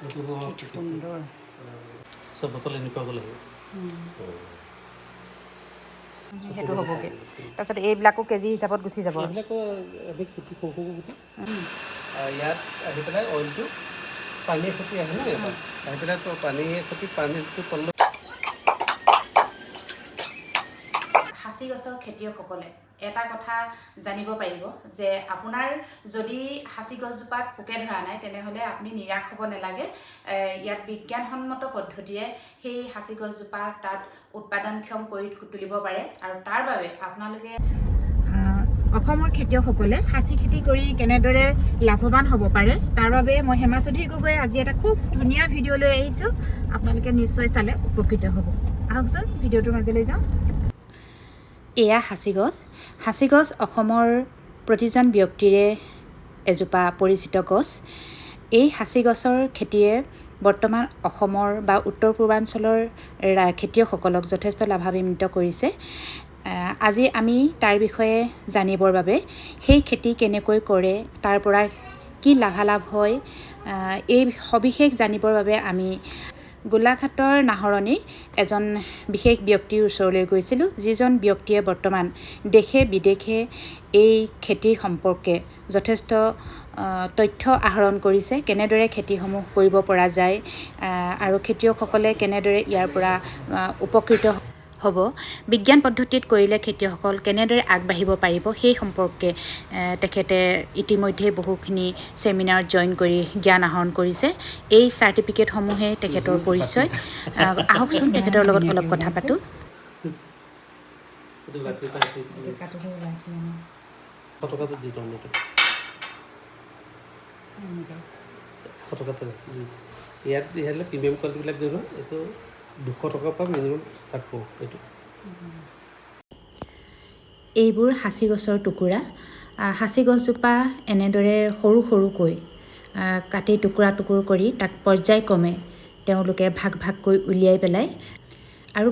এইটো কি সুন্দৰ। চব বটল এনেকুৱা হ'ব লাগিব। সেইটো হ'বগৈ, তাৰপিছত এইবিলাকো কেজি হিচাপত গুচি যাব। এইবিলাকো আমি কুটি, সৰু সৰু কুটি ইয়াত আহি পেলাই অইলটো পানীয়ে সৈতে আহে ন। ইয়াৰ পৰা আহি পেলাই তো পানীয়ে সৈতে পানীটো তললৈ। সাঁচি গছৰ খেতিয়কসকলে এটা কথা জানিব পাৰিব যে আপোনাৰ যদি সাঁচি গছজোপাত পোকে ধৰা নাই, তেনেহ'লে আপুনি নিৰাশ হ'ব নালাগে। ইয়াত বিজ্ঞানসন্মত পদ্ধতিৰে সেই সাঁচি গছজোপা তাত উৎপাদনক্ষম কৰি তুলিব পাৰে আৰু তাৰ বাবে আপোনালোকে অসমৰ খেতিয়কসকলে সাঁচি খেতি কৰি কেনেদৰে লাভৱান হ'ব পাৰে, তাৰ বাবে মই হেমা চৌধুৰী গগৈ আজি এটা খুব ধুনীয়া ভিডিঅ' লৈ আহিছোঁ। আপোনালোকে নিশ্চয় চালে উপকৃত হ'ব। আহকচোন, ভিডিঅ'টোৰ মাজলৈ যাওঁ। এয়া সাঁচি গছ। সাঁচি গছ অসমৰ প্ৰতিজন ব্যক্তিৰে এজোপা পৰিচিত গছ। এই সাঁচি গছৰ খেতিয়ে বৰ্তমান অসমৰ বা উত্তৰ পূৰ্বাঞ্চলৰ খেতিয়কসকলক যথেষ্ট লাভান্বিত কৰিছে। আজি আমি তাৰ বিষয়ে জানিবৰ বাবে সেই খেতি কেনেকৈ কৰে, তাৰ পৰা কি লাভালাভ হয়, এই সবিশেষ জানিবৰ বাবে আমি গোলাঘাটৰ নাহৰণিৰ এজন বিশেষ ব্যক্তিৰ ওচৰলৈ গৈছিলোঁ, যিজন ব্যক্তিয়ে বৰ্তমান দেশে বিদেশে এই খেতিৰ সম্পৰ্কে যথেষ্ট তথ্য আহৰণ কৰিছে, কেনেদৰে খেতিসমূহ কৰিব পৰা যায় আৰু খেতিয়কসকলে কেনেদৰে ইয়াৰ পৰা উপকৃত হ'ব, বিজ্ঞান পদ্ধতিত কৰিলে খেতিয়কসকল কেনেদৰে আগবাঢ়িব পাৰিব, সেই সম্পৰ্কে তেখেতে ইতিমধ্যে বহুখিনি ছেমিনাৰত জইন কৰি জ্ঞান আহৰণ কৰিছে। এই চাৰ্টিফিকেটসমূহে তেখেতৰ পৰিচয়। আহকচোন, তেখেতৰ লগত অলপ কথা পাতোঁ। এইটো বাতি এটা আছে। 100 টকাটো দি দিওঁ এইটো। 100 টকাতে ইয়াত ইয়ালৈ প্ৰিমিয়াম কোৱালিটিবিলাক দিওঁ নহয়। এইটো 200 টকাৰ পৰা মিনিমাম ষ্টাৰ্ট কৰোঁ এইটো। এইবোৰ সাঁচি গছৰ টুকুৰা। সাঁচি গছজোপা এনেদৰে সৰু সৰুকৈ কাটি টুকুৰা টুকুৰ কৰি তাক পৰ্যায়ক্ৰমে তেওঁলোকে ভাগ ভাগকৈ উলিয়াই পেলাই আৰু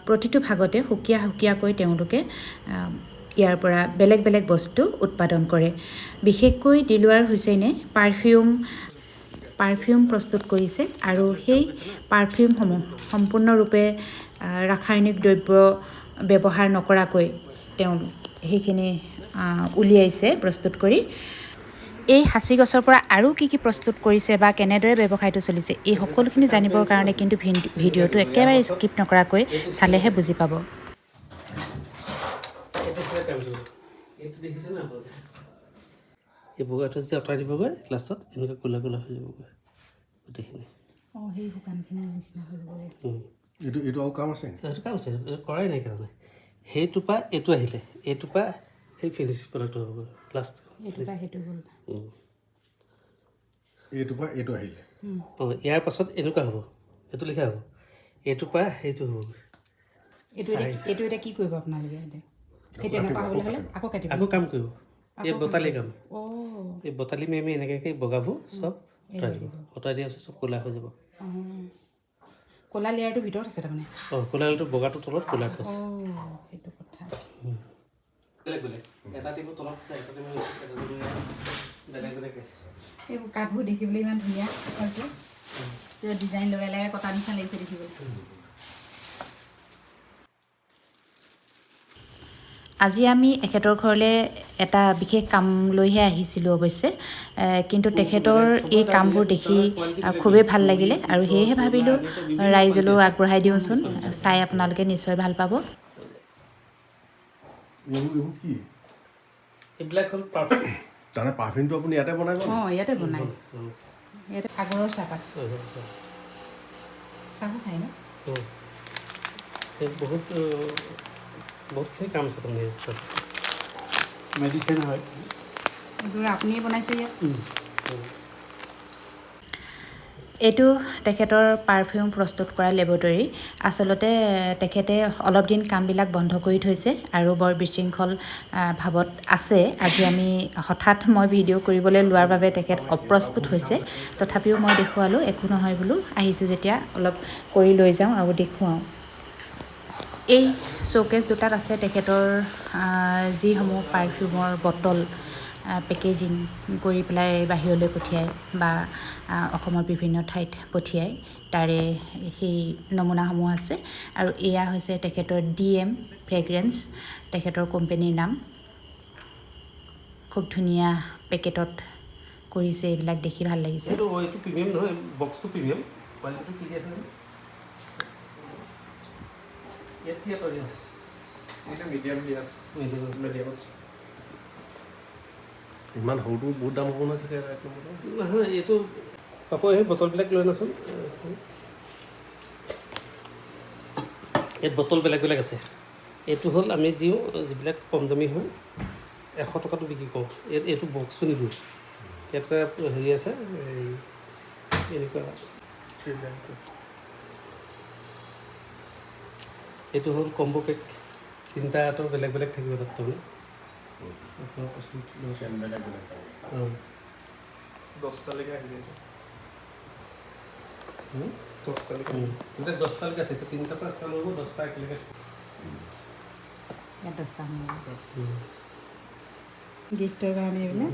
প্ৰতিটো ভাগতে সুকীয়া সুকীয়াকৈ তেওঁলোকে ইয়াৰ পৰা বেলেগ বেলেগ বস্তু উৎপাদন কৰে। বিশেষকৈ দিলৱাৰ হুছেইনে পাৰফিউম প্ৰস্তুত কৰিছে আৰু সেই পাৰফিউমসমূহ সম্পূৰ্ণৰূপে ৰাসায়নিক দ্ৰব্য ব্যৱহাৰ নকৰাকৈ তেওঁ সেইখিনি উলিয়াইছে প্ৰস্তুত কৰি। এই সাঁচি গছৰ পৰা আৰু কি কি প্ৰস্তুত কৰিছে বা কেনেদৰে ব্যৱসায়টো চলিছে, এই সকলোখিনি জানিবৰ কাৰণে কিন্তু ভিডিঅ'টো একেবাৰে স্কিপ নকৰাকৈ চালেহে বুজি পাব। এইটো চাই কাম কৰিব। এইটো দেখিছে ন আপোনালোকে? এই বগাটো যেতিয়া আঁতৰাই দিবগৈ, লাষ্টত এনেকুৱা ক'লা ক'লা হৈ যাবগৈ গোটেইখিনি। অঁ, সেই শুকানখিনিৰ নিচিনা হৈ যাব। এইটো আৰু কাম আছে নেকি? সেইটো কাম আছে, এইটো কৰাই নাই। কাৰণে সেইটোৰ পৰা এইটো আহিলে, এইটোৰ পৰা সেই ফিনিছ প্ৰডাক্টটো হ'বগৈ লাষ্ট। এইটোৰ পৰা সেইটো হ'ল। এইটোৰ পৰা এইটো আহিলে। অঁ, ইয়াৰ পাছত এনেকুৱা হ'ব, এইটো লিখা হ'ব, এইটোৰ পৰা সেইটো হ'বগৈ। এইটো এতিয়া কি কৰিব আপোনালোকে? এতিয়া সেই তেনেকুৱা হ'বলৈ হ'লে আকৌ কাটিব? আকৌ কাম কৰিব, এই বটালি কাম। এই বটালি মাৰি মাৰি এনেকৈ বগাবোৰ চব আঁতৰাই দিব। আঁতৰাই দিয়াৰ পিছত চব ক'লা হৈ যাব। অঁ, ক'লা লেয়াৰটো ভিতৰত আছে তাৰমানে। অঁ, ক'লাটো, বগাটো তলত, ক'লাটো আছে। অঁ, সেইটো কথা। বেলেগ বেলেগ, এটা টিপো তলত আছে, এটা টিপো, এটা টিপো বেলেগ বেলেগ আছে। এইবোৰ কাঠবোৰ দেখিবলৈ ইমান ধুনীয়া হৈছে, কিবা ডিজাইন লগাই লগাই কটা নিচিনা লাগিছে দেখিবলৈ। আজি আমি এখেতৰ ঘৰলৈ এটা বিশেষ কাম লৈহে আহিছিলোঁ অৱশ্যে, কিন্তু তেখেতৰ এই কামবোৰ দেখি খুবেই ভাল লাগিলে আৰু সেয়েহে ভাবিলোঁ ৰাইজলৈও আগবঢ়াই দিওঁচোন, চাই আপোনালোকে নিশ্চয় ভাল পাব। এইবোৰ কি? এইবিলাক হ'ল পাৰফিউম। তাৰমানে পাৰফিউমটো আপুনি ইয়াতে বনাই অঁ, ইয়াতে বনাইছে। ইয়াতে সাগৰৰ চাহপাত, চাহো খায় ন? বহুত বহুতখিনি কাম আছে তাৰমানে। মেডিচিন হয়। এইবোৰ আপুনিয়ে বনাইছে ইয়াত? এইটো তেখেতৰ পাৰফিউম প্ৰস্তুত কৰা লেবৰেটৰী। আচলতে তেখেতে অলপ দিন কামবিলাক বন্ধ কৰি থৈছে আৰু বৰ বিশৃংখল ভাৱত আছে। আজি আমি হঠাৎ মই ভিডিঅ' কৰিবলৈ লোৱাৰ বাবে তেখেত অপ্ৰস্তুত হৈছে। তথাপিও মই দেখুৱালোঁ, একো নহয় বোলো, আহিছোঁ যেতিয়া অলপ কৰি লৈ যাওঁ আৰু দেখুৱাওঁ। এই শ্ব'কেছ দুটাত আছে তেখেতৰ যিসমূহ পাৰফিউমৰ বটল। পেকেজিং কৰি পেলাই বাহিৰলৈ পঠিয়ায় বা অসমৰ বিভিন্ন ঠাইত পঠিয়ায়, তাৰে সেই নমুনাসমূহ আছে। আৰু এয়া হৈছে তেখেতৰ DM fragrance, তেখেতৰ কোম্পেনীৰ নাম। খুব ধুনীয়া পেকেটত কৰিছে, এইবিলাক দেখি ভাল লাগিছে। এইটো প্ৰিমিয়াম নহয়, বক্সটো প্ৰিমিয়াম। কোৱালিটিটো কি আছে ইয়াত? কি কৰি আছে? এইটো মিডিয়াম দি আছে। মিডিয়ামত। ইমান সৰুটো বহুত দাম হ'ব নহয় চাগে, এক নম্বৰটো। নহয়, এইটো আকৌ সেই বটলবিলাক লৈ আনাচোন। ইয়াত বটল বেলেগ বেলেগ আছে। এইটো হ'ল আমি দিওঁ যিবিলাক কম দামী হয়, 100 টকাটো বিক্ৰী কৰোঁ। ইয়াত এইটো বক্সটো নিদিওঁ। ইয়াত হেৰি আছে, এই এনেকুৱা। এইটো হ'ল কম্ব পেক, তিনিটাটো বেলেগ বেলেগ থাকিব তাত। তাৰমানে 10টালৈকে আহি যায়। 10টালৈকে। এতিয়া 10টালৈকে আছে। এতিয়া 3টাৰ পৰা চালু হ'ব, 10টা একেলগে। ইয়াত 10টা গিফ্টৰ কাৰণে এইবিলাক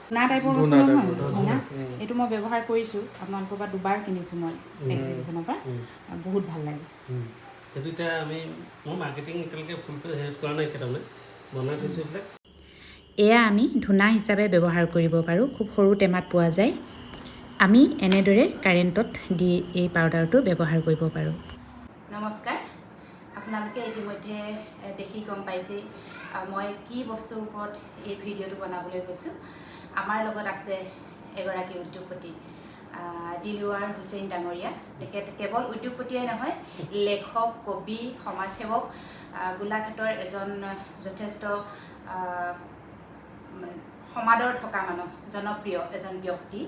ধূনা টাইপৰ বস্তু নহয়, ধূনা। এইটো মই ব্যৱহাৰ কৰিছোঁ, আপোনালোকৰ পৰা দুবাৰ কিনিছোঁ মই এক্সিবিশ্যনৰ পৰা, বহুত ভাল লাগে। সেইটো এতিয়া আমি মই মাৰ্কেটিং এতিয়ালৈকে ফুল হেৰি কৰা নাই, তাৰমানে বনাই থৈছোঁ এইবিলাক। এয়া আমি ধূনা হিচাপে ব্যৱহাৰ কৰিব পাৰোঁ, খুব সৰু টেমাত পোৱা যায়। আমি এনেদৰে কাৰেণ্টত দি এই পাউডাৰটো ব্যৱহাৰ কৰিব পাৰোঁ। নমস্কাৰ, আপোনালোকে ইতিমধ্যে দেখি গম পাইছেই মই কি বস্তুৰ ওপৰত এই ভিডিঅ'টো বনাবলৈ গৈছোঁ। আমাৰ লগত আছে এগৰাকী উদ্যোগপতি দিলৱাৰ হুছেইন ডাঙৰীয়া। তেখেত কেৱল উদ্যোগপতিয়ে নহয়, লেখক, কবি, সমাজসেৱক, গোলাঘাটৰ এজন যথেষ্ট সমাদৰ থকা মানুহ, জনপ্ৰিয় এজন ব্যক্তি।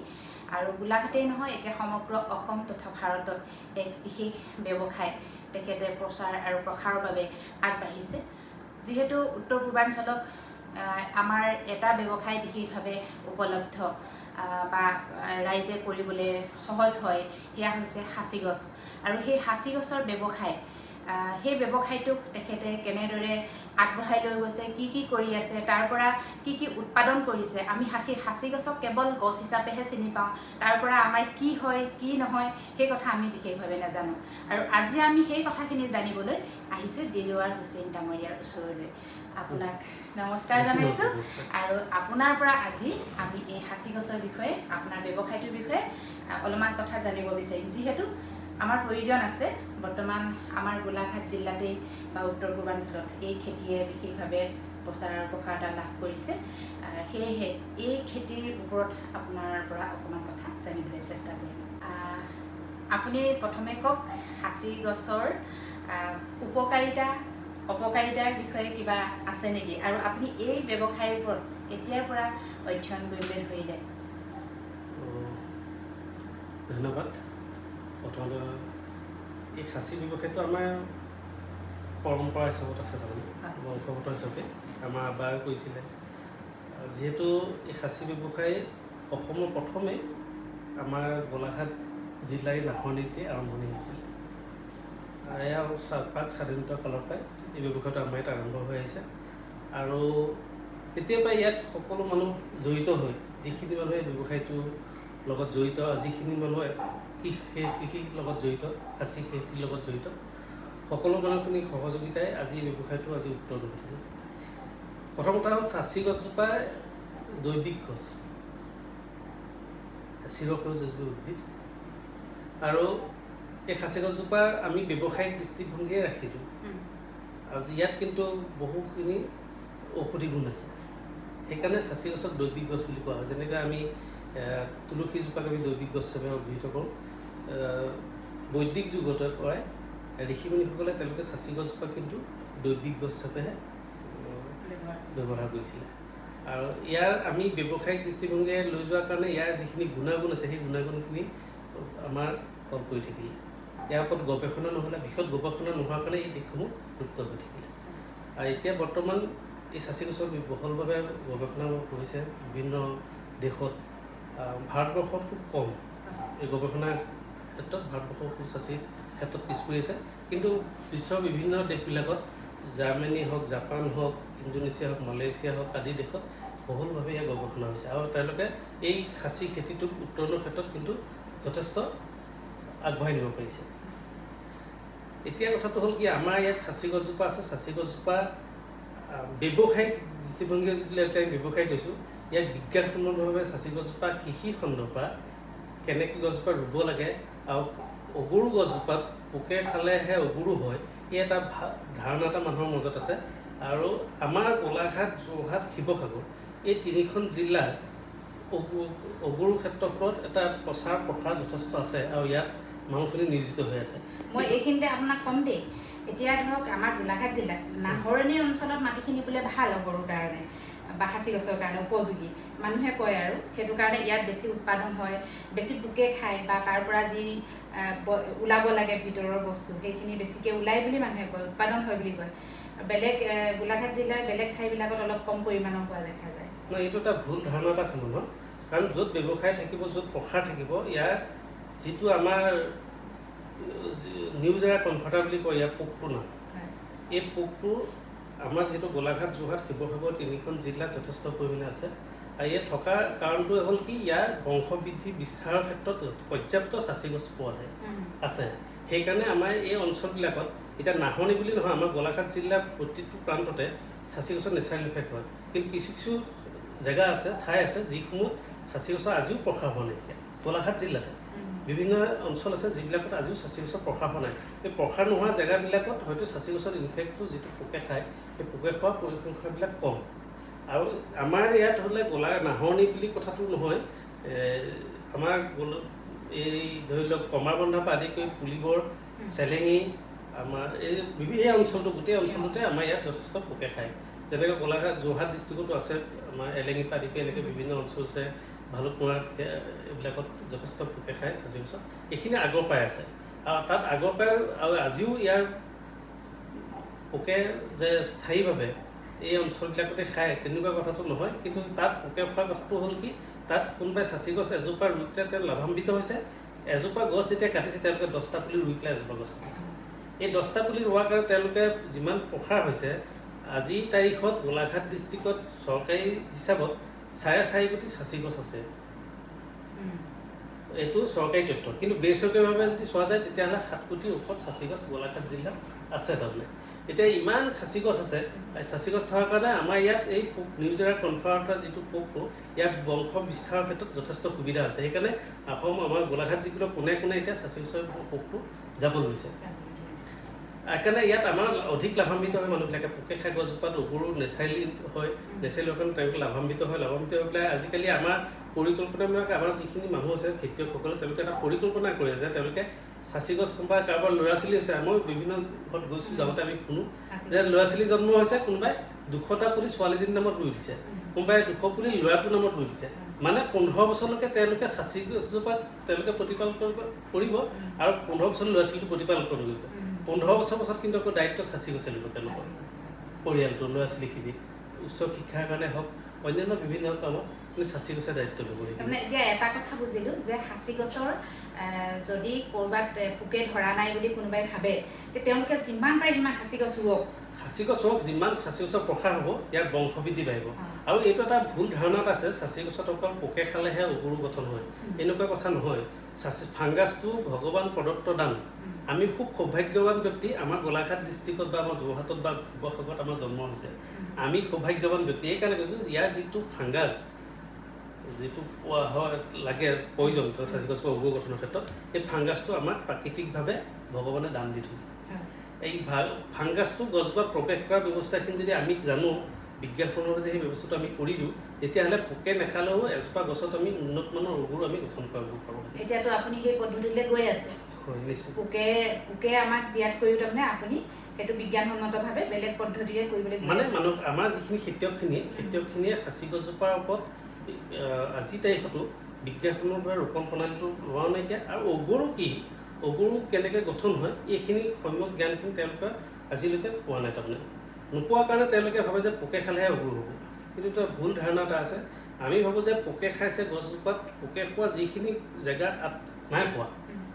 আৰু গোলাঘাটেই নহয়, এতিয়া সমগ্ৰ অসম তথা ভাৰতত এক বিশেষ ব্যৱসায় তেখেতে প্ৰচাৰ আৰু প্ৰসাৰৰ বাবে আগবাঢ়িছে। যিহেতু উত্তৰ পূৰ্বাঞ্চলক আমাৰ এটা ব্যৱসায় বিশেষভাৱে উপলব্ধ বা ৰাইজে কৰিবলৈ সহজ হয়, সেয়া হৈছে সাঁচি গছ। আৰু সেই সাঁচি গছৰ ব্যৱসায়, সেই ব্যৱসায়টোক তেখেতে কেনেদৰে আগবঢ়াই লৈ গৈছে, কি কি কৰি আছে, তাৰ পৰা কি কি উৎপাদন কৰিছে। আমি সাঁচি গছক কেৱল গছ হিচাপেহে চিনি পাওঁ, তাৰ পৰা আমাৰ কি হয় কি নহয় সেই কথা আমি বিশেষভাৱে নাজানো। আৰু আজি আমি সেই কথাখিনি জানিবলৈ আহিছোঁ দিলৱাৰ হুছেইন ডাঙৰীয়াৰ ওচৰলৈ। আপোনাক নমস্কাৰ জনাইছোঁ আৰু আপোনাৰ পৰা আজি আমি এই সাঁচি গছৰ বিষয়ে, আপোনাৰ ব্যৱসায়টোৰ বিষয়ে অলপমান কথা জানিব বিচাৰিম। যিহেতু আমাৰ প্ৰয়োজন আছে, বৰ্তমান আমাৰ গোলাঘাট জিলাতেই বা উত্তৰ পূৰ্বাঞ্চলত এই খেতিয়ে বিশেষভাৱে প্ৰচাৰ আৰু প্ৰসাৰতা লাভ কৰিছে। সেয়েহে এই খেতিৰ ওপৰত আপোনাৰ পৰা অকণমান কথা জানিবলৈ চেষ্টা কৰিম। আপুনি প্ৰথমে কওক, সাঁচি গছৰ উপকাৰিতা অপকাৰিতাৰ বিষয়ে কিবা আছে নেকি, আৰু আপুনি এই ব্যৱসায়ৰ ওপৰত কেতিয়াৰ পৰা অধ্যয়ন কৰিবলৈ ধৰিলে? ধন্যবাদ। প্ৰথমতে এই সাঁচি ব্যৱসায়টো আমাৰ পৰম্পৰা হিচাপত আছে, তাৰমানে বংশগত হিচাপে আমাৰ আবাই কৰিছিলে। যিহেতু এই সাঁচি ব্যৱসায় অসমৰ প্ৰথমে আমাৰ গোলাঘাট জিলাৰ নাহৰণিতে আৰম্ভণি হৈছিলে। এয়া প্ৰাক স্বাধীনতা কালৰ পৰাই এই ব্যৱসায়টো আমাৰ ইয়াত আৰম্ভ হৈ আহিছে। আৰু তেতিয়াৰ পৰাই ইয়াত সকলো মানুহ জড়িত হৈ, যিখিনি মানুহে ব্যৱসায়টোৰ লগত জড়িত আৰু যিখিনি মানুহে কৃষিৰ লগত জড়িত, সাঁচি খেতিৰ লগত জড়িত, সকলো মানুহখিনি সহযোগিতাই আজি এই ব্যৱসায়টো আজি উত্তৰণ ঘটিছে। প্ৰথম কথা হ'ল, সাঁচি গছজোপা দৈবিক গছ, চিৰসেউজ এজোপা উদ্ভিদ। আৰু এই সাঁচি গছজোপা আমি ব্যৱসায়িক দৃষ্টিভংগীৰে ৰাখিলোঁ। আৰু ইয়াত কিন্তু বহুখিনি ঔষধি গুণ আছে, সেইকাৰণে সাঁচি গছক দৈবিক গছ বুলি কোৱা হয়। যেনেকৈ আমি তুলসীজোপাক আমি দৈবিক গছ হিচাপে অভিহিত কৰোঁ। বৈদিক যুগতে পৰাই ঋষি মুনিসকলে তেওঁলোকে সাঁচি গছজোপা কিন্তু দৈবিক গছ হিচাপেহে ব্যৱহাৰ কৰিছিলে। আৰু ইয়াৰ আমি ব্যৱসায়িক দৃষ্টিভংগীৰে লৈ যোৱাৰ কাৰণে ইয়াৰ যিখিনি গুণাগুণ আছে, সেই গুণাগুণখিনি আমাৰ তল পৰি থাকিলে। ইয়াৰ ওপৰত গৱেষণা নহ'লে, বিশদ গৱেষণা নোহোৱাৰ কাৰণে এই দিশসমূহ লুপ্ত হৈ থাকিলে। আৰু এতিয়া বৰ্তমান এই সাঁচি গছৰ বহলভাৱে গৱেষণা হৈছে বিভিন্ন দেশত। ভাৰতবৰ্ষত খুব কম এই গৱেষণাৰ ক্ষেত্ৰত, ভাৰতবৰ্ষ খুব সাঁচিৰ ক্ষেত্ৰত পিছ পৰি আছে। কিন্তু বিশ্বৰ বিভিন্ন দেশবিলাকত জাৰ্মানী হওক, জাপান হওক, ইণ্ডোনেছিয়া হওক, মালয়েছিয়া হওক আদি দেশত বহুলভাৱে ইয়াৰ গৱেষণা হৈছে আৰু তেওঁলোকে এই খাচী খেতিটোক উত্তৰণৰ ক্ষেত্ৰত কিন্তু যথেষ্ট আগবঢ়াই নিব পাৰিছে। এতিয়া কথাটো হ'ল কি, আমাৰ ইয়াত চাচি গছজোপা আছে। চাচি গছজোপা ব্যৱসায়িক দৃষ্টিভংগীৰে যদি আমি ব্যৱসায় কৈছোঁ, ইয়াক বিজ্ঞানসন্মতভাৱে চাচি গছজোপা কৃষি খণ্ডৰ পৰা কেনেকৈ গছজোপা ৰুব লাগে আৰু অগৰু গছজোপাত পোকে খালেহে অগৰু হয়, এই এটা ধাৰণা এটা মানুহৰ মাজত আছে। আৰু আমাৰ গোলাঘাট, যোৰহাট, শিৱসাগৰ এই তিনিখন জিলাৰ অগৰু ক্ষেত্ৰখনত এটা প্ৰচাৰ প্ৰসাৰ যথেষ্ট আছে আৰু ইয়াত মানুহখিনি নিয়োজিত হৈ আছে। মই এইখিনিতে আপোনাক ক'ম দেই, এতিয়া ধৰক আমাৰ গোলাঘাট জিলাত নাহৰণি অঞ্চলত মাটিখিনি বোলে ভাল অগৰুৰ কাৰণে বা সাঁচি গছৰ কাৰণে উপযোগী মানুহে কয়, আৰু সেইটো কাৰণে ইয়াত বেছি উৎপাদন হয়, বেছি পোকে খায় বা তাৰ পৰা যি ওলাব লাগে ভিতৰৰ বস্তু সেইখিনি বেছিকৈ ওলায় বুলি মানুহে কয়, উৎপাদন হয় বুলি কয়। বেলেগ গোলাঘাট জিলাৰ বেলেগ ঠাইবিলাকত অলপ কম পৰিমাণৰ হোৱা দেখা যায়। নহয়, এইটো এটা ভুল ধাৰণা এটা আছে মানুহৰ, কাৰণ য'ত ব্যৱসায় থাকিব, য'ত প্ৰসাৰ থাকিব, ইয়াৰ যিটো আমাৰ নিউজ এৰা কনভাৰ্টাৰ বুলি কয়, ইয়াৰ পোকটো নাম, এই পোকটো আমাৰ যিহেতু গোলাঘাট, যোৰহাট, শিৱসাগৰ তিনিখন জিলাত যথেষ্ট পৰিমাণে আছে। আৰু ইয়াত থকা কাৰণটোৱে হ'ল কি, ইয়াৰ বংশবৃদ্ধি বিস্তাৰৰ ক্ষেত্ৰত পৰ্যাপ্ত চাচি গছ পোৱা যায় আছে। সেইকাৰণে আমাৰ এই অঞ্চলবিলাকত এতিয়া নাহৰণি বুলি নহয়, আমাৰ গোলাঘাট জিলাৰ প্ৰতিটো প্ৰান্ততে চাচি গছৰ নেচাৰেল ইফেক্ট হয়। কিন্তু কিছু কিছু জেগা আছে, ঠাই আছে যিসমূহত চাচি গছৰ আজিও প্ৰসাৰ হোৱা নাইকিয়া। গোলাঘাট জিলাতে বিভিন্ন অঞ্চল আছে যিবিলাকত আজিও চাচি গছৰ প্ৰসাৰ হোৱা নাই। এই প্ৰসাৰ নোহোৱা জেগাবিলাকত হয়তো চাচি গছৰ ইনফেক্টটো যিটো পোকে খায়, সেই পোকে খোৱা পৰিসংখ্যাবিলাক কম। আৰু আমাৰ ইয়াত হ'লে নাহৰণি বুলি কথাটো নহয়, আমাৰ এই ধৰি লওক কমাৰবন্ধাৰ পৰা আদি কৰি পুলিবৰ, চেলেঙি, আমাৰ এই বিভিন্ন অঞ্চলটো, গোটেই অঞ্চলটোতে আমাৰ ইয়াত যথেষ্ট পোকে খায়। যেনেকৈ গোলাঘাট, যোৰহাট ডিষ্ট্ৰিক্টতো আছে, আমাৰ এলেঙি পৰা আদি কৰি এনেকৈ বিভিন্ন অঞ্চল আছে, ভালুকমৰা এইবিলাকত যথেষ্ট পোকে খায় চাচি গছত। এইখিনি আগৰ পৰাই আছে আৰু তাত আগৰ পৰাই আৰু আজিও ইয়াৰ পোকে যে স্থায়ীভাৱে এই অঞ্চলবিলাকতে খায় তেনেকুৱা কথাটো নহয়। কিন্তু তাত পোকে খোৱাৰ কথাটো হ'ল কি, তাত কোনোবাই চাচি গছ এজোপা ৰুই পেলাই তেওঁ লাভান্বিত হৈছে। এজোপা গছ যেতিয়া কাটিছে, তেওঁলোকে 10টা পুলি ৰুই পেলাই এজোপা গছ কাটিছে। এই 10টা পুলি ৰোৱাৰ কাৰণে তেওঁলোকে যিমান প্ৰসাৰ হৈছে, আজিৰ তাৰিখত গোলাঘাট ডিষ্ট্ৰিক্টত চৰকাৰী হিচাপত 4.5 কোটি চাচি গছ আছে। এইটো চৰকাৰী তথ্য, কিন্তু বেচৰকাৰীভাৱে যদি চোৱা যায় তেতিয়াহ'লে 7 কোটিৰ ওপৰত চাচি গছ গোলাঘাট জিলাত আছে। তাৰমানে এতিয়া ইমান চাচি গছ আছে, চাচি গছ থকাৰ কাৰণে আমাৰ ইয়াত এই পোক নিউজেৰা কনফাৰ্টাৰ যিটো পোকটো, ইয়াৰ বংশ বিস্তাৰৰ ক্ষেত্ৰত যথেষ্ট সুবিধা আছে। সেইকাৰণে অসম আমাৰ গোলাঘাট জিলাৰ কোনে কোনে এতিয়া চাচি গছৰ পোকটো যাব লৈছে। সেইকাৰণে ইয়াত আমাৰ অধিক লাভান্বিত হয় মানুহবিলাকে। পোকে খাই গছজোপাত অগৰু নেচাৰেলি হয়, নেচাৰেলি হোৱাৰ কাৰণে তেওঁলোকে লাভান্বিত হয়। লাভান্বিত হৈ পেলাই আজিকালি আমাৰ পৰিকল্পনাবিলাক, আমাৰ যিখিনি মানুহ আছে খেতিয়কসকলে, তেওঁলোকে এটা পৰিকল্পনা কৰে যে তেওঁলোকে চাচি গছ কোনোবা কাৰোবাৰ ল'ৰা ছোৱালী হৈছে। মই বিভিন্ন ঘৰত গৈছোঁ, যাওঁতে আমি শুনো যে ল'ৰা ছোৱালী জন্ম হৈছে, কোনোবাই 200টা পুলি ছোৱালীজনীৰ নামত ৰুই দিছে, কোনোবাই 200 পুলি ল'ৰাটোৰ নামত ৰুই দিছে। মানে 15 বছৰলৈকে তেওঁলোকে চাচি গছজোপাত তেওঁলোকে প্ৰতিপালন কৰিব আৰু 15 বছৰ ল'ৰা ছোৱালীটো প্ৰতিপালন কৰিব। 15 বছৰ পাছত কিন্তু আকৌ দায়িত্ব চাচি গছে ল'ব তেওঁলোকৰ পৰিয়ালটো, ল'ৰা ছোৱালীখিনি উচ্চ শিক্ষাৰ কাৰণে হওক, অন্যান্য বিভিন্ন কামত কিন্তু চাচি গছে দায়িত্ব ল'ব। তাৰমানে এতিয়া এটা কথা বুজিলোঁ যে সাঁচি গছৰ যদি ক'ৰবাত পোকে ধৰা নাই বুলি কোনোবাই ভাবে, তেওঁলোকে যিমান পাৰে সিমান সাঁচি গছ ৰুৱক। সাঁচি গছ ৰুৱক, যিমান সাঁচি গছৰ প্ৰসাৰ হ'ব ইয়াৰ বংশবৃদ্ধি বাঢ়িব। আৰু এইটো এটা ভুল ধাৰণাত আছে, সাঁচি গছত অকল পোকে খালেহে অগৰু গঠন হয়, এনেকুৱা কথা নহয়। সাঁচি ফাংগাছটো ভগৱান প্ৰদত্ত দান। আমি খুব সৌভাগ্যৱান ব্যক্তি, আমাৰ গোলাঘাট ডিষ্ট্ৰিক্টত বা আমাৰ যোৰহাটত বা শিৱসাগৰত আমাৰ জন্ম হৈছে, আমি সৌভাগ্যৱান ব্যক্তি। এইকাৰণে কৈছোঁ, ইয়াৰ যিটো ফাংগাছ যিটো পোৱা হয় লাগে প্ৰয়োজন সাঁচি গছৰ অগৰু গঠনৰ ক্ষেত্ৰত, এই ফাংগাছটো আমাক প্ৰাকৃতিকভাৱে ভগৱানে দান দি থৈছে। এই ফাংগাছটো গছজোপাত প্ৰৱেশ কৰা ব্যৱস্থাখিনি যদি আমি জানো, বিজ্ঞানসন্মতভাৱে সেই ব্যৱস্থাটো আমি কৰি দিওঁ, তেতিয়াহ'লে পোকে নাখালেও এজোপা গছত আমি উন্নত মানৰ অগৰু আমি গঠন কৰিব পাৰোঁ। এতিয়াতো আপুনি সেই পদ্ধতিলৈ গৈ আছে। পোকে আমাক দিয়াত কৰিও তাৰমানে আপুনি সেইটো বিজ্ঞানসন্মতভাৱে বেলেগ পদ্ধতিৰে কৰিবলৈ মানে মানুহ আমাৰ যিখিনি খেতিয়কখিনিয়ে চাচি গছজোপাৰ ওপৰত আজিৰ তাৰিখতো বিজ্ঞানসন্মতভাৱে ৰোপণ প্ৰণালীটো লোৱা নাইকিয়া। আৰু অগৰু কি, অগৰু কেনেকৈ গঠন হয়, এইখিনি সম্যক জ্ঞানখিনি তেওঁলোকে আজিলৈকে পোৱা নাই। তাৰমানে নোপোৱাৰ কাৰণে তেওঁলোকে ভাবে যে পোকে খালেহে অগৰু হ'ব, কিন্তু এটা ভুল ধাৰণা এটা আছে। আমি ভাবোঁ যে পোকে খাইছে গছজোপাত, পোকে খোৱা যিখিনি জেগা নাই খোৱা,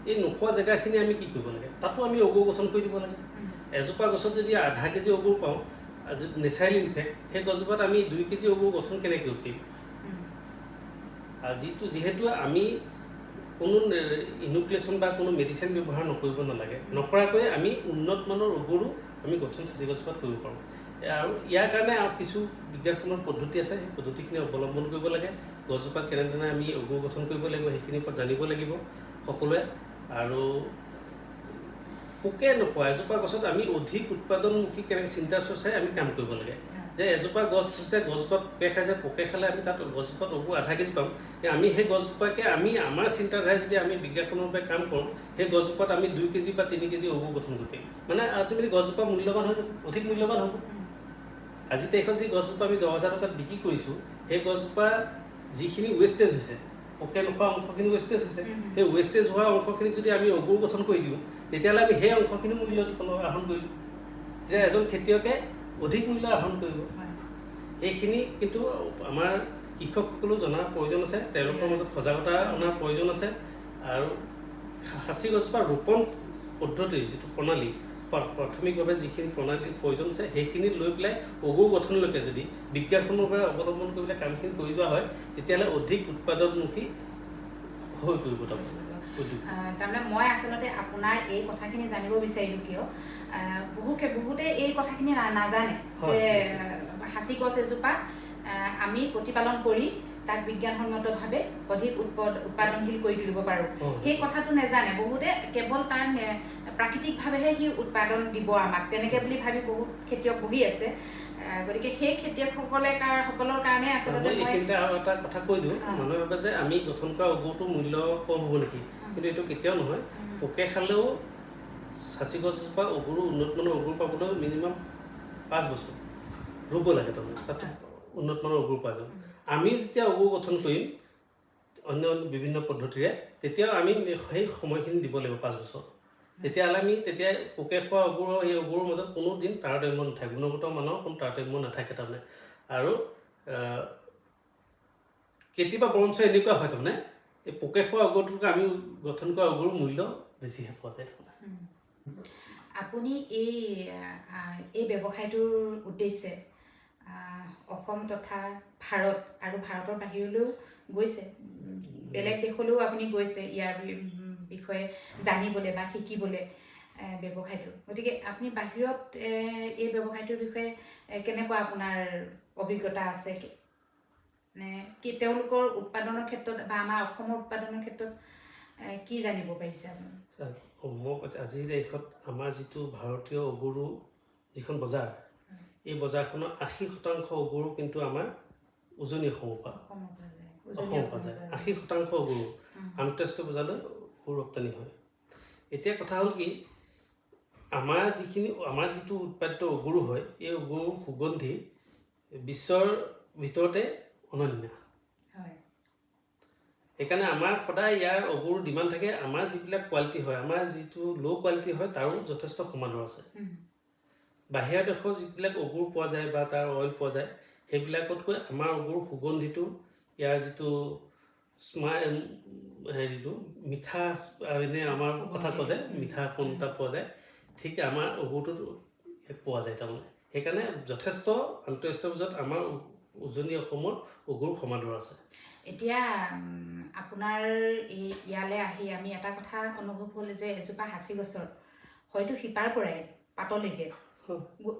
এই নোখোৱা জেগাখিনি আমি কি কৰিব লাগে, তাতো আমি অগৰু গঠন কৰি দিব লাগে। এজোপা গছত যদি আধা কেজি অগুৰ পাওঁ, নেচাৰেল ইনফেক্ট, সেই গছজোপাত আমি 2 কেজি অগুৰ গঠন কেনেকৈ কৰিম? আৰু যিহেতু আমি কোনো ইনোকুলেশ্যন বা কোনো মেডিচিন ব্যৱহাৰ নকৰিব নালাগে, নকৰাকৈ আমি উন্নত মানৰ অগুৰো আমি গঠন চাচি গছজোপাত কৰিব পাৰোঁ। আৰু ইয়াৰ কাৰণে আৰু কিছু বিজ্ঞানসন্মত পদ্ধতি আছে, সেই পদ্ধতিখিনি অৱলম্বন কৰিব লাগে। গছজোপাত কেনেধৰণে আমি অগুৰ গঠন কৰিব লাগিব, সেইখিনিৰ ওপৰত জানিব লাগিব সকলোৱে। আৰু পোকে নোখোৱা এজোপা গছত আমি অধিক উৎপাদনমুখী কেনেকৈ চিন্তা চৰ্চাই আমি কাম কৰিব লাগে। যে এজোপা গছ হৈছে, গছজোপাত পোকে খাইছে, পোকে খালে আমি তাত গছজোপাত অগু আধা কেজি পাম, কিন্তু আমি সেই গছজোপাকে আমি আমাৰ চিন্তাধাৰাই যদি আমি বিজ্ঞানসন্মতভাৱে কাম কৰোঁ, সেই গছজোপাত আমি 2 কেজি বা 3 কেজি অগু গঠন কৰিব পাৰিম। মানে আল্টিমেটলি গছজোপা মূল্যৱান হৈ যাব, অধিক মূল্যৱান হ'ব। আজি তাৰিখত যি গছজোপা আমি 10,000 টকাত বিক্ৰী কৰিছোঁ, সেই গছজোপা যিখিনি ৱেষ্টেজ হৈছে, পোকে নোখোৱা অংশখিনি ৱেষ্টেজ হৈছে, সেই ৱেষ্টেজ হোৱা অংশখিনি যদি আমি অগুৰ গঠন কৰি দিওঁ, তেতিয়াহ'লে আমি সেই অংশখিনি মূল্য আহৰণ কৰিলোঁ। তেতিয়া এজন খেতিয়কে অধিক মূল্য আহৰণ কৰিব। এইখিনি কিন্তু আমাৰ কৃষকসকলেও জনাৰ প্ৰয়োজন আছে, তেওঁলোকৰ মাজত সজাগতা অনাৰ প্ৰয়োজন আছে। আৰু সাঁচি গছজোপা ৰোপণ পদ্ধতিৰ যিটো প্ৰণালী, প্ৰাথমিকভাৱে যিখিনি প্ৰণালীৰ প্ৰয়োজন আছে, সেইখিনি লৈ পেলাই অগুৰ গঠনলৈকে যদি বিজ্ঞানসন্মতভাৱে অৱলম্বন কৰি পেলাই কামখিনি কৰি যোৱা হয়, তেতিয়াহ'লে অধিক উৎপাদনমুখী হৈ পৰিব তাৰমানে উদ্যোগ। তাৰমানে মই আচলতে আপোনাৰ এই কথাখিনি জানিব বিচাৰিলোঁ কিয়, বহুতে এই কথাখিনি নাজানে যে সাঁচি গছ এজোপা আমি প্ৰতিপালন কৰি তাক বিজ্ঞানসন্মতভাৱে অধিক উৎপাদনশীল কৰি তুলিব পাৰোঁ। সেই কথাটো নেজানে বহুতে। কেৱল তাৰ প্ৰাকৃতিকভাৱেহে সি উৎপাদন দিব আমাক, তেনেকে বুলি ভাবি বহুত খেতিয়ক বহি আছে। গতিকে সেই খেতিয়কসকলে সকলৰ কাৰণে আচলতে মই মই এইখিনিতে আৰু এটা কথা কৈ দিওঁ। মানুহে ভাবে যে আমি গঠন কৰা অগুৰটোৰ মূল্য কম হ'ব নেকি, কিন্তু এইটো কেতিয়াও নহয়। পোকে খালেও সাঁচি গছজোপা অগুৰু, উন্নত মানৰ অগুৰ পাবলৈ মিনিমাম 5 বছৰ ৰুব লাগে। তাৰমানে তাত উন্নত মানৰ অগুৰ পোৱা যাব। আমি যেতিয়া অগুৰ গঠন কৰিম অন্য অন্য বিভিন্ন পদ্ধতিৰে, তেতিয়াও আমি সেই সময়খিনি দিব লাগিব 5 বছৰ। তেতিয়াহ'লে আমি তেতিয়া পোকে খোৱা অগুৰ আৰু সেই অগুৰৰ মাজত কোনো দিন তাৰতম্য নাথাকে, গুণগত মানৰ কোনো তাৰতম্য নাথাকে তাৰমানে। আৰু কেতিয়াবা বৰঞ্চ এনেকুৱা হয়, তাৰমানে এই পোকে খোৱা অগুৰটোতকৈ আমি গঠন কৰা অগুৰৰ মূল্য বেছিহে পোৱা যায় তাৰমানে। আপুনি এই ব্যৱসায়টোৰ উদ্দেশ্যে অসম তথা ভাৰত আৰু ভাৰতৰ বাহিৰলৈও গৈছে, বেলেগ দেশলৈও আপুনি গৈছে ইয়াৰ বিষয়ে জানিবলৈ বা শিকিবলৈ ব্যৱসায়টো। গতিকে আপুনি বাহিৰত এই ব্যৱসায়টোৰ বিষয়ে কেনেকুৱা আপোনাৰ অভিজ্ঞতা আছে নে কি, তেওঁলোকৰ উৎপাদনৰ ক্ষেত্ৰত বা আমাৰ অসমৰ উৎপাদনৰ ক্ষেত্ৰত কি জানিব পাৰিছে আপুনি? মোক আজিৰ তাৰিখত আমাৰ যিটো ভাৰতীয় অগুৰু যিখন বজাৰ, এই বজাৰখনৰ 80% অগুৰু কিন্তু আমাৰ উজনি অসমৰ পৰা অসমৰ পৰা যায়, উজনি অসমৰ পৰা অসমৰ যায়। পৰা। 80% অগুৰু আন্তঃৰাষ্ট্ৰীয় বজাৰলৈ অগুৰু ৰপ্তানি হয়। এতিয়া কথা হ'ল কি, আমাৰ যিটো উৎপাদিত অগুৰু হয়, এই অগুৰুৰ সুগন্ধি বিশ্বৰ ভিতৰতে অনন্য। সেইকাৰণে আমাৰ সদায় ইয়াৰ অগুৰু ডিমাণ্ড থাকে। আমাৰ যিবিলাক কোৱালিটি হয়, আমাৰ যিটো ল' কোৱালিটি হয়, তাৰো যথেষ্ট সমাদৰ আছে। বাহিৰা দেশৰ যিবিলাক অগুৰ পোৱা যায় বা তাৰ অইল পোৱা যায়, সেইবিলাকতকৈ আমাৰ অগুৰ সুগন্ধিটো, ইয়াৰ যিটো হেৰিটো মিঠা, এনেই আমাৰ কথা কোৱা যায়, মিঠা কোন এটা পোৱা যায়, ঠিক আমাৰ অগুৰটোত ইয়াত পোৱা যায় তাৰমানে। সেইকাৰণে যথেষ্ট আন্তঃৰাষ্ট্ৰীয় বজাৰত আমাৰ উজনি অসমৰ অগুৰ সমাদৰ আছে। এতিয়া আপোনাৰ এই ইয়ালৈ আহি আমি এটা কথা অনুভৱ হ'ল যে এজোপা সাঁচি গছৰ হয়তো শিপাৰ পৰাই পাতলৈকে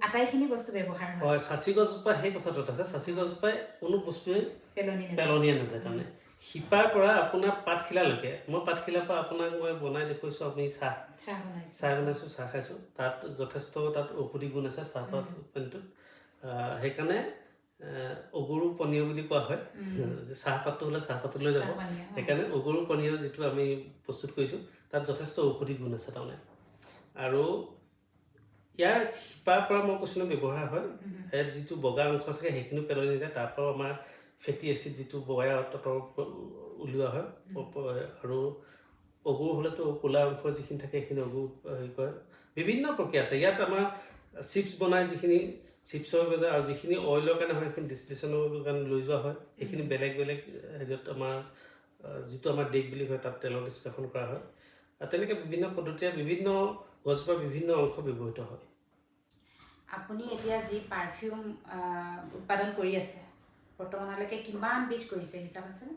আটাইখিনি বস্তু ব্যৱহাৰ হয়। হয়, সাঁচি গছজোপা সেই কথাটোত আছে, সাঁচি গছজোপাই কোনো বস্তুৱে পেলনি নাযায়। পেলনীয়া নাযায়। তাৰমানে শিপাৰ পৰা আপোনাৰ পাতখিলালৈকে, মই পাতখিলাৰ পৰা আপোনাক মই বনাই দেখুৱাইছোঁ, আপুনি চাহ চাহ বনাইছে। চাহ বনাইছোঁ, চাহ খাইছোঁ। তাত যথেষ্ট তাত ঔষধি গুণ আছে চাহপাত পানীটোত। সেইকাৰণে অগুৰু পনীয় বুলি কোৱা হয় যে চাহপাতটো হ'লে চাহপাতলৈ যাব। চাহ পানীয়, অ। সেইকাৰণে অগুৰু পনীয় যিটো আমি প্ৰস্তুত কৰিছোঁ, তাত যথেষ্ট ঔষধি গুণ আছে তাৰমানে। আৰু ইয়াৰ শিপাৰ পৰা মই কৈছোঁ নহয় ব্যৱহাৰ হয়। ইয়াত যিটো বগা অংশ থাকে, সেইখিনিও পেলনি নাযায়। তাৰ পৰাও আমাৰ ফেটি এচিড যিটো বগা তৰপ উলিওৱা হয়। আৰু অগুৰ হ'লেতো ক'লা অংশ যিখিনি থাকে, সেইখিনি অগুৰ হেৰি কৰে। বিভিন্ন প্ৰক্ৰিয়া আছে ইয়াত। আমাৰ চিপছ বনাই, যিখিনি চিপছৰ বজাৰ আৰু যিখিনি অইলৰ কাৰণে হয়, সেইখিনি ডিষ্টিলেশ্যনৰ কাৰণে লৈ যোৱা হয়। সেইখিনি বেলেগ বেলেগ হেৰিয়ত আমাৰ যিটো আমাৰ ডেক বুলি কয়, তাত তেলৰ নিষ্কাশন কৰা হয়। আৰু তেনেকৈ বিভিন্ন পদ্ধতিৰে বিভিন্ন গছজোপাৰ বিভিন্ন অংশ ব্যৱহৃত হয়। আপুনি এতিয়া যি পাৰফিউম উৎপাদন কৰি আছে, বৰ্তমানলৈকে কিমান বিধ কৰিছে, হিচাপ আছেনে?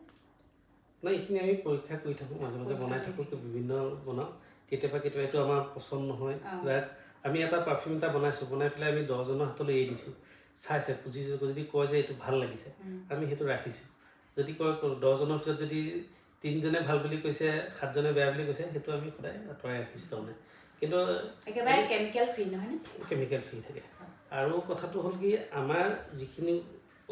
নাই, এইখিনি আমি পৰীক্ষা কৰি থাকোঁ, মাজে মাজে বনাই থাকোঁ, বিভিন্ন বনাওঁ। কেতিয়াবা কেতিয়াবা এইটো আমাৰ পচন্দ নহয় বা আমি এটা পাৰফিউম এটা বনাইছোঁ, বনাই পেলাই আমি 10জনৰ হাতলৈ এৰি দিছোঁ, চাইছে, বুজি যদি কয় যে এইটো ভাল লাগিছে, আমি সেইটো ৰাখিছোঁ। যদি কয় 10জনৰ ভিতৰত যদি 3জনে ভাল বুলি কৈছে, 7জনে বেয়া বুলি কৈছে, সেইটো আমি সদায় আঁতৰাই ৰাখিছোঁ তাৰমানে। কিন্তু একেবাৰে কেমিকেল ফ্ৰী নহয়নে? কেমিকেল ফ্ৰী থাকে। আৰু কথাটো হ'ল কি, আমাৰ যিখিনি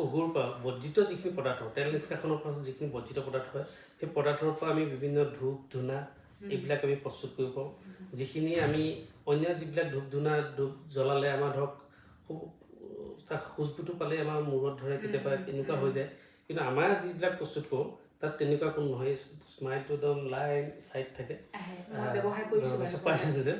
অগুৰ পৰা বৰ্জিত যিখিনি পদাৰ্থ, তেল নিষ্কাশনৰ পাছত যিখিনি বৰ্জিত পদাৰ্থ হয়, সেই পদাৰ্থৰ পৰা আমি বিভিন্ন ধূপ ধূনা এইবিলাক আমি প্ৰস্তুত কৰিব পাৰোঁ। যিখিনি আমি অন্য যিবিলাক ধূপ ধূনা, ধূপ জ্বলালে আমাৰ ধৰক খুব তাৰ খুচবুটো পালে আমাৰ মূৰত ধৰে, কেতিয়াবা এনেকুৱা হৈ যায়। কিন্তু আমাৰ যিবিলাক প্ৰস্তুত কৰোঁ তাত তেনেকুৱা কোনো নহয়, স্মাইলটো একদম লাইট থাকে। আহে, মই ব্যৱহাৰ কৰিছোঁ বাৰু। পাইছোঁ যে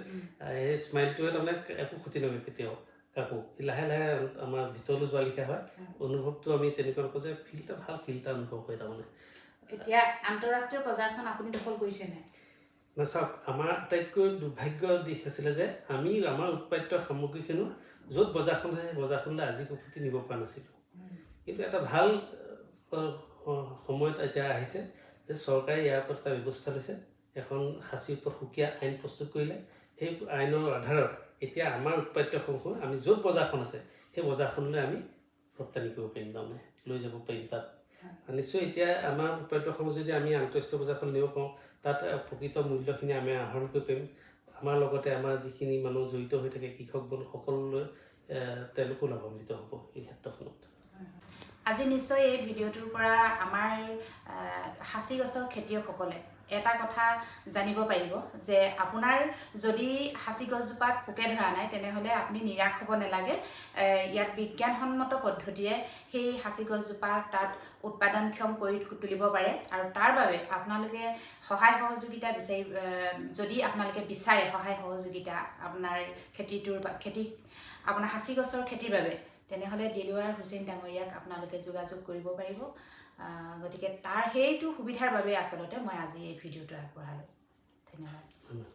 এই স্মাইলটোৱে তাৰমানে একো ক্ষতি নকৰে কেতিয়াও কাকো। লাহে লাহে আমাৰ ভিতৰলৈ যোৱা লিখা হয় অনুভৱটো, আমি তেনেকুৱা নকওঁ যে ফিল এটা ভাল ফিল এটা অনুভৱ হয় তাৰমানে। এতিয়া আন্তঃৰাষ্ট্ৰীয় বজাৰখন আপুনি দখল কৰিছে নাই? না চাওক, আমাৰ আটাইতকৈ দুৰ্ভাগ্য দিশ আছিলে যে আমি আমাৰ উৎপাদিত সামগ্ৰীখিনিও য'ত বজাৰখন হয়, সেই বজাৰখনলৈ আজি কোটি নিব পৰা নাছিলোঁ। কিন্তু এটা ভাল সময়ত এতিয়া আহিছে যে চৰকাৰে ইয়াৰ ওপৰত এটা ব্যৱস্থা লৈছে, এখন সাঁচিৰ ওপৰত সুকীয়া আইন প্ৰস্তুত কৰিলে। সেই আইনৰ আধাৰত এতিয়া আমাৰ উৎপাদিত সমূহ আমি য'ত বজাৰখন আছে সেই বজাৰখনলৈ আমি ৰপ্তানি কৰিব পাৰিম, তাৰমানে লৈ যাব পাৰিম তাত নিশ্চয়। এতিয়া আমাৰ উৎপাদিত সমূহ যদি আমি আন্তঃৰাষ্ট্ৰীয় বজাৰখন নিব পাৰোঁ, তাত প্ৰকৃত মূল্যখিনি আমি আহৰণ কৰিব পাৰিম। আমাৰ লগতে আমাৰ যিখিনি মানুহ জড়িত হৈ থাকে, কৃষক বন্ধু সকলোলৈ, তেওঁলোকো লাভান্বিত হ'ব এই ক্ষেত্ৰখনত। আজি নিশ্চয় এই ভিডিঅ'টোৰ পৰা আমাৰ সাঁচি গছৰ খেতিয়কসকলে এটা কথা জানিব পাৰিব যে আপোনাৰ যদি সাঁচি গছজোপাত পোকে ধৰা নাই, তেনেহ'লে আপুনি নিৰাশ হ'ব নালাগে। ইয়াত বিজ্ঞানসন্মত পদ্ধতিৰে সেই সাঁচি গছজোপা তাত উৎপাদনক্ষম কৰি তুলিব পাৰে। আৰু তাৰ বাবে আপোনালোকে সহায় সহযোগিতা বিচাৰি, যদি আপোনালোকে বিচাৰে সহায় সহযোগিতা আপোনাৰ খেতিটোৰ বা খেতি আপোনাৰ সাঁচি গছৰ খেতিৰ বাবে, তেনেহ'লে দিলৱাৰ হুছেইন ডাঙৰীয়াক আপোনালোকে যোগাযোগ কৰিব পাৰিব। গতিকে তাৰ সেইটো সুবিধাৰ বাবে আচলতে মই আজি এই ভিডিঅ'টো আগবঢ়ালোঁ। ধন্যবাদ। ধন্যবাদ।